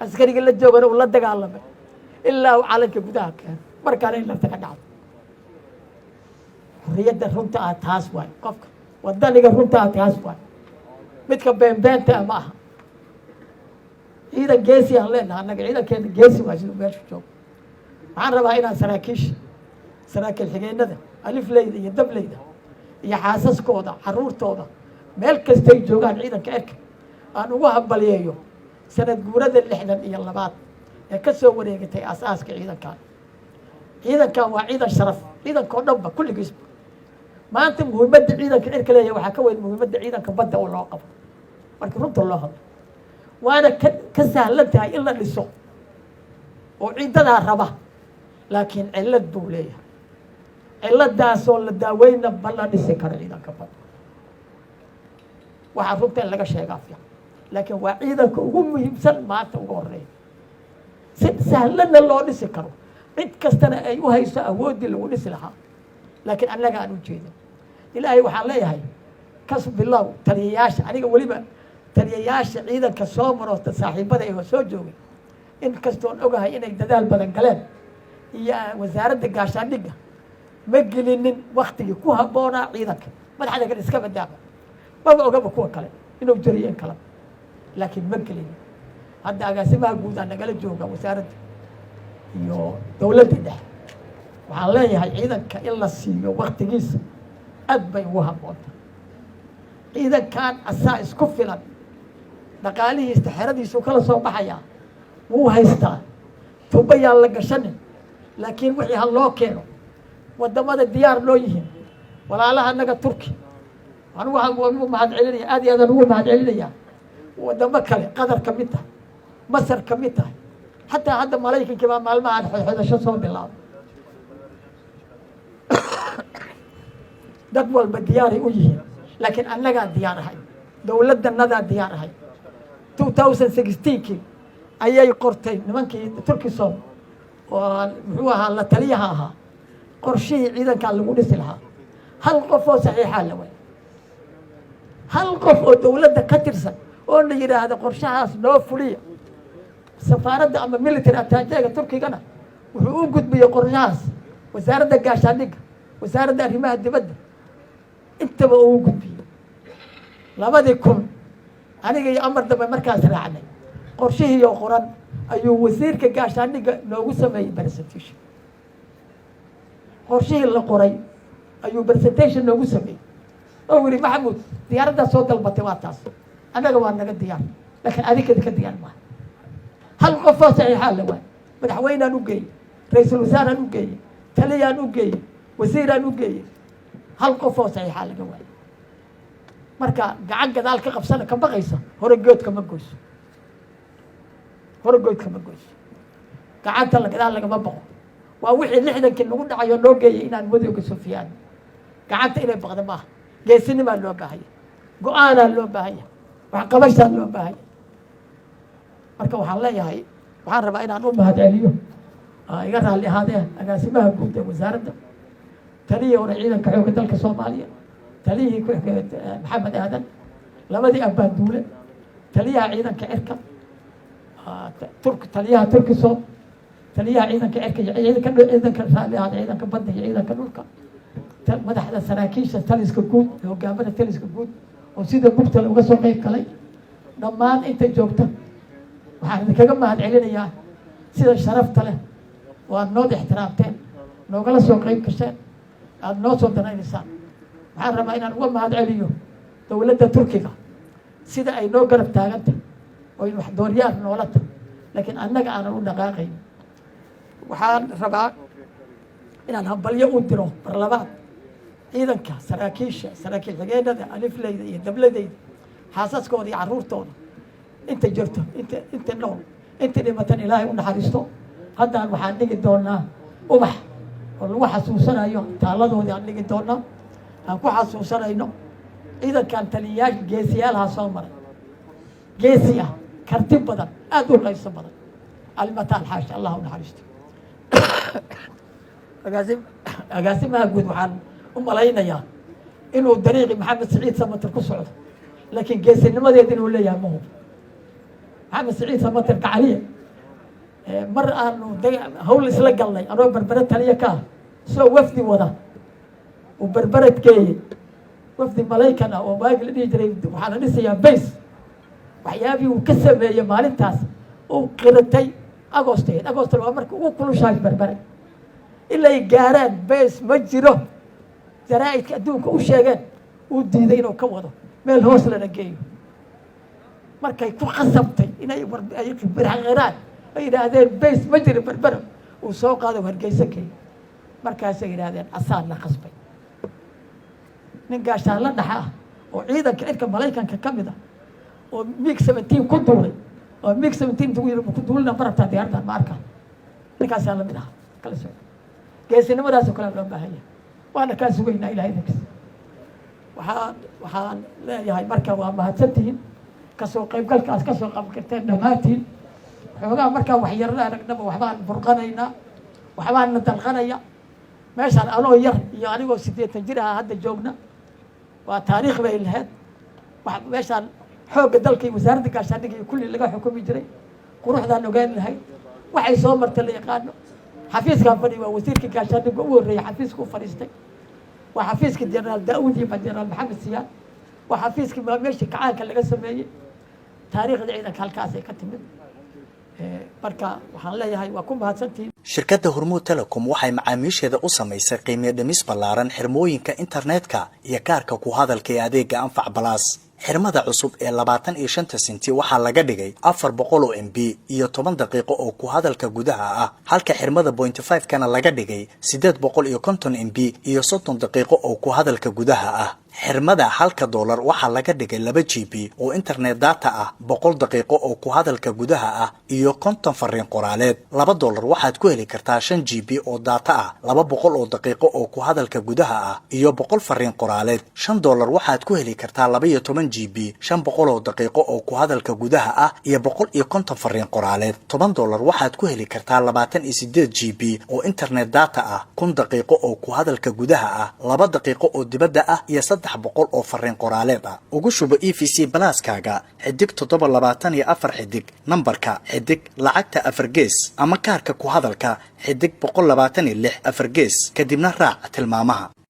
Askarigii la joogana uu la dagaalamay ilaa uu calanka gudaha keeno. Markaana in lafta ka dhacdo. Xorriyadda runta ah taas waay. Qofka wadaniga runta ah taas waay. Midka beenbeenta ah ma aha. Ciidan geesi aan leenaha annaga. Ciidankeena geesi waay siduu meesha joogo. Waxaan rabaa inaan saraakiisha, saraakiil xigeenada, alifleyda iyo dableyda iyo xaasaskooda, caruurtooda, meel kastay joogaan ciidanka cirka aan ugu hambaliyeeyo sanad guurada 62aad ee ka soo wareegatay aasaaska ciidankan. Ciidankan waa ciidan sharaf. Ciidanka oo dhan ba kulligiisba maanta muhiimadda ciidanka cirka leeyahay waxaa ka weyn muhiimadda ciidanka badda oo loo qabo, marka runta loo hadlo. Waana ka sahlan tahay in la dhiso oo ciidadaa raba, laakiin cillad buu leeyahay. Ciladaasoo la daaweyna ma la dhisi karo ciidanka badda. Waxaa runta in laga sheegaa fiican, laakiin waa ciidanka ugu muhiimsan maanta, ugu horeeya, si sahlanna loo dhisi karo, cid kastana ay u hayso awooddii lagu dhisi lahaa, laakiin annaga aan u jeedin. Ilaahay waxaan leeyahay kas bilow taliyayaasha. Aniga weliba taliyayaasha ciidanka soo maro, saaxiibada ee soo joogay, in kastoon ogahay inay dadaal badan galeen, iyo Wasaaradda Gaashaandhigga ma gelinin waktigii ku habboonaa ciidanka. Madaxda kale iska badaaba, maba ogaba kuwa kale inuu jiriyo in kale, laakiin ma gelinin. Hadda agaasimaha guudaa nagala jooga wasaaradda iyo dowladda dhexe. Waxaan leeyahay ciidanka in la siiyo waktigiisa aad bay ugu habboonta. Ciidankan asaa isku filan, dhaqaalihiisa xeradiisuu kala soo baxayaa, wuu haystaa. Tuba yaan la gashanin, laakiin wixii ha loo keeno. Wadamada diyaar loo yihiin, walaalaha anaga Turki anigu waan ugu mahad celinaya, aad iyo aadaan ugu mahad celinaya. Wadamo kale, Qatar ka mid tahay, Masar ka mid tahay, xataa hadda Maraykankii baa maalmahan xodxodasho soo bilaabay. Dad walba diyaaray u yihiin, laakiin annagaan diyaar ahay, dowladanadaa diyaar ahay. 2016kii ayay qortay nimankii Turkisom oo muxuu ahaa la taliyaha ahaa qorshihii ciidankaa lagu dhisi lahaa. Hal qof oo saxiixaa la waay, hal qof oo dowladda ka tirsan oo la yidhaahdo qorshahaas noo fuliya. Safaaradda ama military attaché-ga Turkigana wuxuu u gudbiyey qorshahaas Wasaaradda Gaashaandhigga, Wasaaradda Arrimaha Dibadda, intaba uu gudbiyey. 2000 aniga iyo amar dambe markaas raacnay, qorshihiioo qoran ayuu wasiirka gaashaandhigga noogu sameeyey presentation. Qorshihii la qoray ayuu presentation noogu sameeyey oo yidhi: "Maxamuud, diyaaraddaa soo dalbatay waa taas. Annaga waa naga diyaar, laakiin adinkadi ka diyaar maaha." Hal qofoo saxiixaa la waay. Madaxweynaan u geeyey, ra-iisul wasaaraan u geeyey, taliyaan u geeyey, wasiiraan u geeyey, hal qofoo saxiixaa laga waayay. Marka gacan gadaal ka qabsana ka baqaysa hore goodka ma goyso, hore goodka ma goyso. Gacanta la gadaal lagama baqo. Waa wixii 60kii nagu dhacayo noo geeyay inaan madowga sufiyaan. Gacanta inay baqda maaha. Geesinimaa loo baahanya, go-aanaa loo baahanya, waxqabashaa loo baahanya. Marka waxaan leeyahay, waxaan rabaa inaan u mahad celiyo, iga raalli ahaadeen, agaasimaha guud ee wasaaradda, taliyii hore ciidanka xoogga dalka Soomaaliya, taliyihii Maxamed Aadan, labadii abbaanduule, taliyaha ciidanka cirka Turk, taliyaha Turkisom, taliyaha ciidanka cirka iyo ciidanka, raalli ahaada, ciidanka badda iyo ciidanka dhulka, madaxda saraakiisha taliska guud, hogaamada taliska guud oo sida mugtala uga soo qeyb galay, dhammaan inta joogta waxaan idinkaga mahad celinayaa sida sharafta leh oo aada nood ixtiraamteen, noogala soo qeyb gasheen, aada noo soo danaynaysaan. Waxaan rabaa inaan uga mahad celiyo dowladda Turkiga sida ay noo garab taagantah oo wax dooryaar noola tahay, laakiin annaga aanan u dhaqaaqayn. Waxaan rabaa inaan hambalyo u diro barlabaad ciidanka, saraakiisha, saraakiil xigeenada, alifleyda iyo dabladeyda, xaasaskooda iyo caruurtooda, inta jirto, inta nool, inta dhimatan Ilaahay u naxariisto. Haddaan waxaan dhigi doonaa ubax oo lagu xasuusanayo taaladoodii aan dhigi doonaa, aan ku xasuusanayno ciidankan taliyayaasha geesiyaalaha soo maray, geesi ah, karti badan, aada u qayso badan. Alimataan xaasha, Allah u naxariisto. Agaasimaha guud waxaan u malaynayaa inuu dariiqi Maxamed Siciid Samater ku socdo, laakiin geesinimadeeda inuu leeyahay ma hubo. Maxamed Siciid Samater Gacaliya, mar aanu hawl isla galnay, anoo Berbere taliya ka ah, soo wafdi wada uu Berbered geeyey, wafdi Malaykan ah oo waagi la dhihi jiray waxaa la dhisayaa base. Waxyaabihii uu ka sameeyey maalintaas uu qiratay, Agosteed, Agost waa marka ugu kulushahay Berbere, ilay gaaraan base ma jiro, jaraa'idka adduunka u sheegeen, uu diiday inuu ka wado meel hoos lana geeyo. Markay ku khasabtay inay qiraan, ay yidhaahdeen base ma jiro Berbera, uu soo qaado Hargeysa geeyo. Markaasay yidhaahdeen asaan la khasbay. Nin gaashaanla dhaxa ah oo ciidanka cirka Malaykanka ka mid ah oo MiG 17 ku duulay, oo MiG 17 intuu yiri ku duulina, ma rabtaa diyaaraddan? Ma arkaa. Ninkaasaa lamid aha kala socda. Geesinimadaasoo kale loo baahan yahay, waana kaa sugaynaa Ilahay idinkiis. Waxaan leeyahay marka waa mahadsantihiin kasoo qaybgalkaas kasoo qaybgarteen dhammaantiin. Xoogaa markaa waxyarada aragnaba waxbaan burqanaynaa, waxbaan na dalqanaya. Meeshaan anoo yar iyo anigoo 80 jir aha hadda joogna, waa taariikh bay lahayd. Meeshaan xoogga dalka iyo wasaaradda gaashaandhigga iyo kulli laga xukumi jiray, quruxdaan ogaan lahayd, waxay soo martay la yaqaano. Xafiiskaan fadhiy waa wasiirka gaashaandhigga ugu horreeyay xafiiska u fadhiistay. Waa xafiiska Jenaraal Daauud iyo Jenaraal Maxamed Siyaad. Waa xafiiskii meeshii kacaanka laga sameeyey. Taariikhda ciidanka halkaasay ka timid. Marka waxaan leeyahay waa ku mahadsantihiin. Shirkadda Hormuud Telecom waxay macaamiisheeda u samaysay qiimiyo dhimis ballaaran xirmooyinka internetka iyo kaarka ku hadalka ee adeega Anfac Balaas. Xirmada cusub ee 25-ta senti waxaa laga dhigay 400 oo MB iyo 10 daqiiqo oo ku hadalka gudaha ah, halka xirmada 0.5 kana laga dhigay 850 MB iyo 30 daqiiqo oo ku hadalka gudaha ah. Xirmada halka doolar waxaa laga dhigay 2 GB oo internet data ah, 100 daqiiqo oo ku hadalka gudaha ah iyo 50 fariin qoraaleed. $2 waxaad ku heli kartaa 5 GB oo data ah, 200 oo daqiiqo oo ku hadalka gudaha ah iyo 100 fariin qoraaleed. $5 waxaad ku heli kartaa 12 GB, 500 oo daqiiqo oo ku hadalka gudaha ah iyo 150 fariin qoraaleed. $10 waxaad ku heli kartaa 28 GB oo internet data ah, 1000 daqiiqo oo ku hadalka gudaha ah, 2 daqiiqo oo dibadda ah iyo 300 oo fariin qoraaleed ah. Ugu shubo EVC Plus-kaaga *724# nambarka xidig lacagta 4 gees ama kaarka ku hadalka *126 4 gees, kadibna raac tilmaamaha.